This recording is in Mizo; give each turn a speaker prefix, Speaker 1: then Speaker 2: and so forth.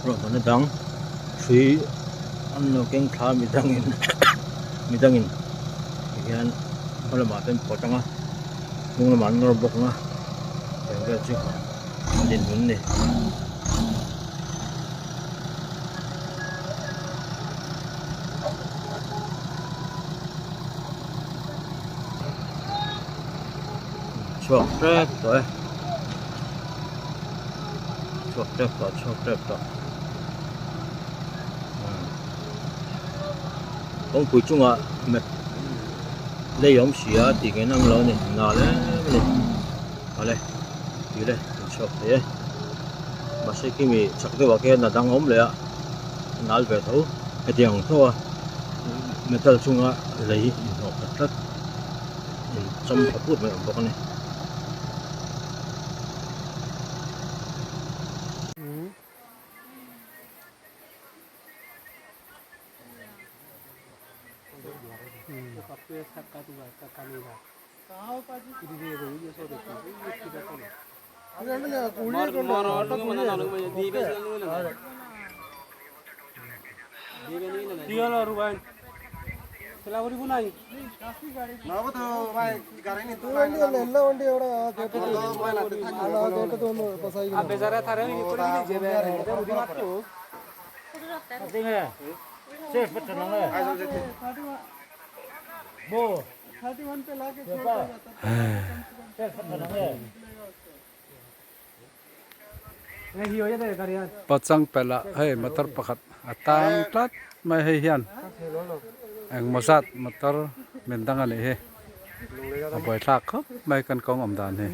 Speaker 1: Ruahmanna dang hrui an lo keng thla a midangin midangin tihian hma lamah te an pawt ang a hnung lamah an nawr bawk ang a tiang vel chu a dinhmun a ni. Chhuak tep tawh e chhuak tep tawh chhuak tep tawh kawngpui chungah met lei a awm si a tih ngei an awm lo a ni nal em a ni awle tih le an chhuak thei e mahse khimi chak deuhah khian a dang a awm leh a a nal ve tho hetiang ang tho a metal chunga lei inhnawh khat tlat. In chawm tha put mai awm bawk a ni.
Speaker 2: Pachang pelh ah hei motor pakhat a tang tlat mai hei hian engmaw zat motor min dang a nih hi a buaithlak khawp mai kan kawng awm dan hi.